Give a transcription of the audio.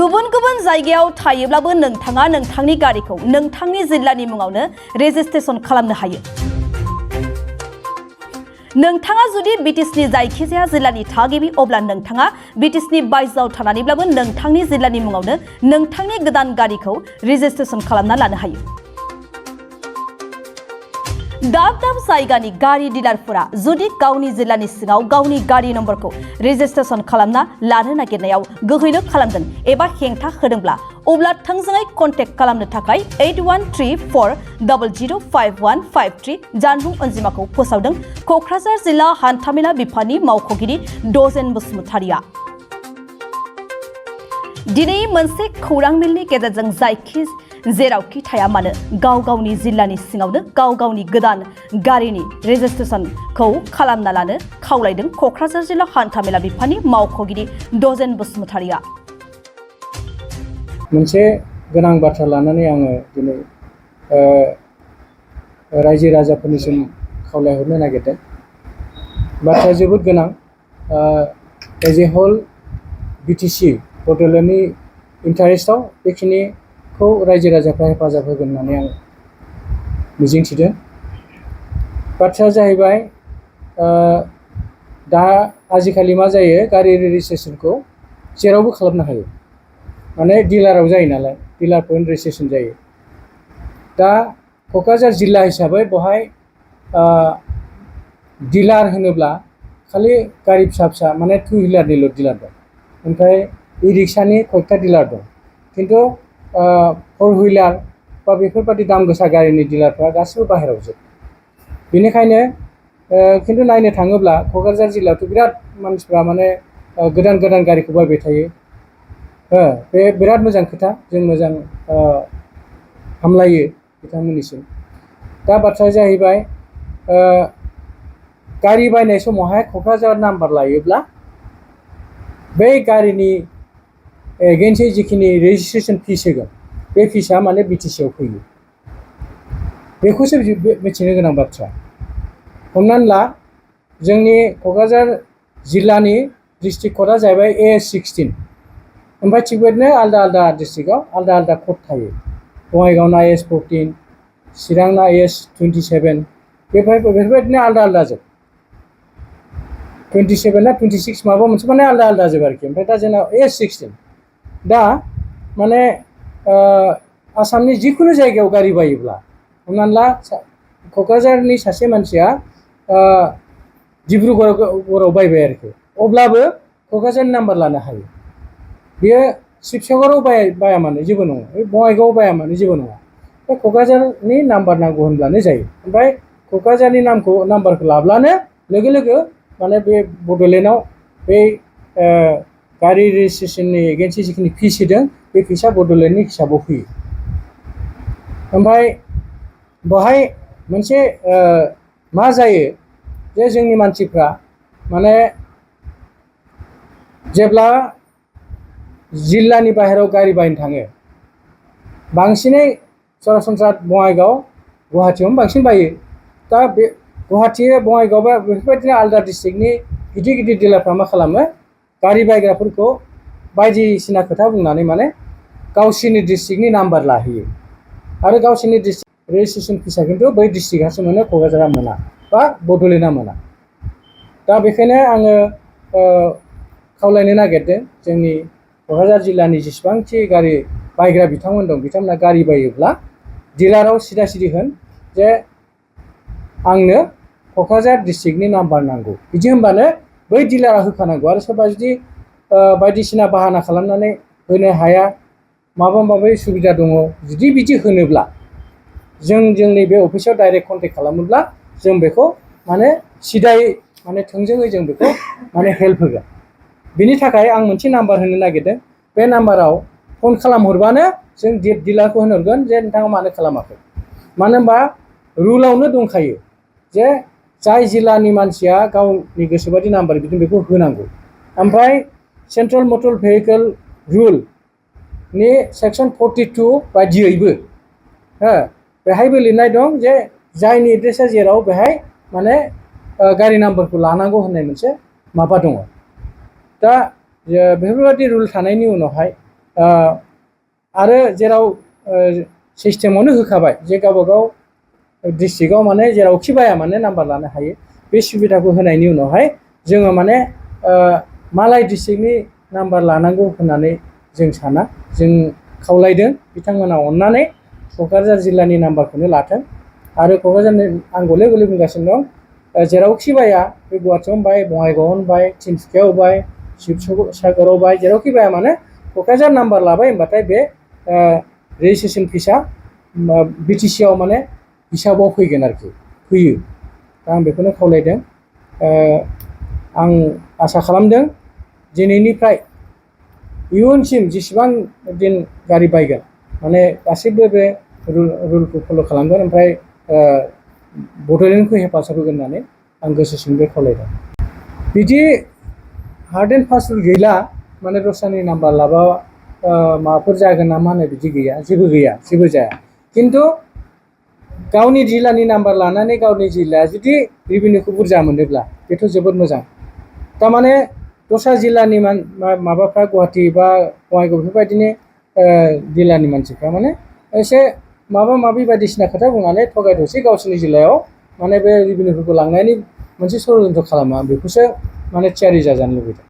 गुबुन गुबुन जायगायाव थायोब्लाबो नोंथाङा नोंथांनि गारिखौ नोंथांनि जिल्लानि मुङावनो रेजिस्ट्रेशन खालामनो हायो। नोंथाङा जुदि बिटिसिनि जायखिजाया जिल्लानि थागिबि अब्ला नोंथाङा बिटिसिनि बायजोआव थानानैब्लाबो नोंथांनि जिल्लानि मुङावनो नोंथांनि गोदान गारिखौ रेजिस्ट्रेशन खालामना लानो हायो। दाब दाब जायगानि गारि डिलारफोरा जुदि गावनि जिल्लानि सिङाव गावनि गारि नम्बरखौ रेजिस्ट्रेशन खालामना लानो नागिरनायाव गोहैलो खालामदों एबा हेंथा होदोंब्ला अब्ला थोंजोङै कन्टेक्ट खालामनो थाखाय 8134005153 जानबुं अनजिमाखौ फोसावदों क'क्राझार जिल्ला हान्थामेला बिफाननि मावख'गिरि दजेन बसुमतारिया। दिनै मोनसे खौरां मेलनि गेजेरजों जायखि जेरावखि थाया मानो गाव गावनि जिल्लानि सिङावनो गाव गावनि गोदान गारिनि रेजिस्ट्रेशनखौ खालामना लानो खावलायदों क'क्राझार जिल्ला हान्थामेला बिफाननि मावख'गिरि दजेन बसुमतारिया। मोनसे गोनां बाथ्रा लानानै आङो दिनै रायजो राजाफोरनिसिम खावलायहरनो नागिरदों। बाथ्राया जोबोद गोनां। एज ए होल बिटिसि बड'लेण्डनि इन्टारेस्टआव बेखिनिखौ रायजो राजाफ्रा हेफाजाब होगोन होननानै आं मिजिंथिदों। बाथ्राया जाहैबाय दा आजिखालि मा जायो गारि रेजिस्ट्रेशनखौ जेरावबो खालामनो हायो, माने डिलाराव जायो नालाय डिलार पइन्ट रेजिस्ट्रेशन जायो। दा क'क्राझार जिल्ला हिसाबै बेवहाय डिलार होनोब्ला खालि गारि फिसा फिसा माने टु हुइलारनिल' डिलार दं, ओमफ्राय इ रिक्सानि कयथा डिलार दं, खिन्थु फर हुइलार बा बेफोरबायदि दाम गोसा गारिनि डिलारफ्रा गासिबो बाहेरायाव जोब। बेनिखायनो खिन्थु नायनो थाङोब्ला क'क्राझार जिल्लायावथ' बिराद मानसिफ्रा माने गोदान गोदान गारिखौ बायबाय थायो। बे बिराद मोजां खोथा, जों मोजां हामलायो बिथांमोननिसिम। दा बाथ्राया जाहैबाय गारि बायनाय समावहाय क'क्राझार नाम्बार लायोब्ला बै गारिनि एगेन्सै जिखिनि रेजिस्ट्रेशन फिस होगोन बे फिसआ माने बिटिसिआव फैयो, बेखौसो मिथिनो गोनां बाथ्रा। हमनानै ला जोंनि क'क्राझार जिल्लानि डिस्ट्रिक्ट क'डआ जाहैबाय AS16, ओमफ्राय थिग बेबायदिनो आलदा आलदा डिस्ट्रिक्टआव आलदा आलदा क'ड थायो। बङाइगावना AS14, चिरांना AS27, बेफोरबायदिनो आलदा आलदा जोब। 27 ना 26 माबा मोनसे माने आलदा आलदा जोब आरोखि। ओमफ्राय दा जोंनाव AS16। दा माने आसामनि जिखुनु जायगायाव गारि बायोब्ला, हमनानै ला क'क्राझारनि सासे मानसिया डिब्रुगड़आव बायबाय आरोखि, अब्लाबो क'क्राझारनि नाम्बार लानो हायो। बेयो शिबसागराव बाया मानो जेबो नङा, बङाइगावआव बाया मानो जेबो नङा, बे क'क्राझारनि नाम्बार नांगौ होनब्लानो जायो। ओमफ्राय क'क्राझारनि नाम्बारखौ लाब्लानो लोगो लोगो माने बे बड'लेण्डआव बे गारि रेजिस्ट्रेशननि एगेन्सि जिखिनि फिस होदों बे फिसआ बड'लेण्डनि हिसाबाव फैयो। ओमफ्राय बेवहाय मोनसे मा जायो जे जोंनि मानसिफ्रा माने जेब्ला जिल्लानि बाहेरायाव गारि बायनो थाङो, बांसिनै सरासनस्रा बङाइगाव गुवाहाटियावनो बांसिन बायो। दा बे गुवाहाटि बङाइगाव बा बेफोरबायदिनो आलदा डिस्ट्रिक्टनि गिदिर गिदिर डिलारफ्रा मा खालामो, गारि बायग्राफोरखौ बायदिसिना खोथा बुंनानै माने गावसोरनि डिस्ट्रिक्टनि नाम्बार लाहैयो आरो गावसोरनि डिस्ट्रिक्ट रेजिस्ट्रेशन फिसा खिन्थु बै डिस्ट्रिक्टआसो मोनो, क'क्राझारा मोना बा बड'लेण्डआ मोना। दा बेखायनो आङो खावलायनो नागिरदों जोंनि क'क्राझार जिल्लानि जेसेबांखि गारि बायग्रा बिथांमोन दं, बिथांमोना गारि बायोब्ला डिलाराव सिदा सिदि होन जे आंनो क'क्राझार डिस्ट्रिक्टनि नाम्बार नांगौ, बिदि होनबानो बै डिलारा होखानांगौ। आरो सोरबा जुदि बायदिसिना बाहाना खालामनानै होनो हाया, माबा माबि सुबिदा दङ, जुदि बिदि होनोब्ला जोंनि बे अफिसाव डाइरेक्ट कन्टेक्ट खालामोब्ला जों बेखौ माने सिदायै माने थोंजोङै जों बेखौ माने हेल्प होगोन। बिनि थाखाय आं मोनसे नाम्बार होनो नागिरदों। बे नाम्बाराव फन खालामहरबानो जों डिलारखौ होनहरगोन जे नोंथाङा मानो खालामाखै। मानो होनबा रुलावनो दंखायो जे जाय जिल्लानि मानसिया गावनि गोसोबादि नाम्बार बिदों बेखौ होनांगौ। ओमफ्राय सेन्ट्रेल मटर भेहिकल रुलनि सेक्सन 42 बायदियैबो बेहायबो लिरनाय दं जे जायनि एड्रेसा जेराव बेहाय माने गारि नाम्बारखौ लानांगौ होननाय मोनसे माबा दङ। दा बेफोरबायदि रुल थानायनि उनावहाय आरो जेराव सिस्टेमावनो होखाबाय जे गावबा गाव डिस्ट्रिक्टआव माने जेरावखि बाया माने नाम्बार लानो हायो बे सुबिदाखौ होनायनि उनावहाय जोङो माने मालाय डिस्ट्रिक्टनि नाम्बार लानांगौ होननानै जों साना जों खावलायदों बिथांमोना अननानै क'क्राझार जिल्लानि नाम्बारखौनो लाथों आरो क'क्राझारनि आं गले गले बुंगासिनो दं जेरावखि बाया बे गुवाहाटियावनो बाय बङाइगावआवनो बाय तिनसुकियाव बाय शिबसागराव बाय जेरावखि बाया माने क'क्राझार नाम्बार लाबाय होनबाथाय बे रेजिस्ट्रेसन फिसा BTC आव माने हिसाबाव फैगोन आरोखि फैयो दा आं बेखौनो खावलायदों आं आसा खालामदों दिनैनिफ्राय इयुनसिम जेसेबां दिन गारि बायगोन माने गासैबो बे रुलखौ फल' खालामगोन ओमफ्राय बड'लेण्डखौ हेफाजाब होगोन होननानै आं गोसो सिंनिफ्राय खावलायदों बिदि हार्ड एन्ड फास्ट रुल गैला माने दस्रानि नाम्बार लाबा माबाफोर जागोन नामा होननाय बिदि गैया जेबो जाया खिन्थु गावनि जिल्लानि नाम्बार लानानै गावनि जिल्लाया जुदि रेभिनिउखौ बुरजा मोनोब्ला बेथ' जोबोद मोजां थारमाने दस्रा जिल्लानि माबाफ्रा गुवाहाटि बा बङाइगाव बेफोरबायदिनो जिल्लानि मानसिफ्रा माने एसे माबा माबि बायदिसिना खोथा बुंनानै थगाय थसि गावसोरनि जिल्लायाव माने बे रेभिनिउफोरखौ लांनायनि मोनसे षड़यन्त्र खालामा बेखौसो माने थियारि जाजानो लुबैदों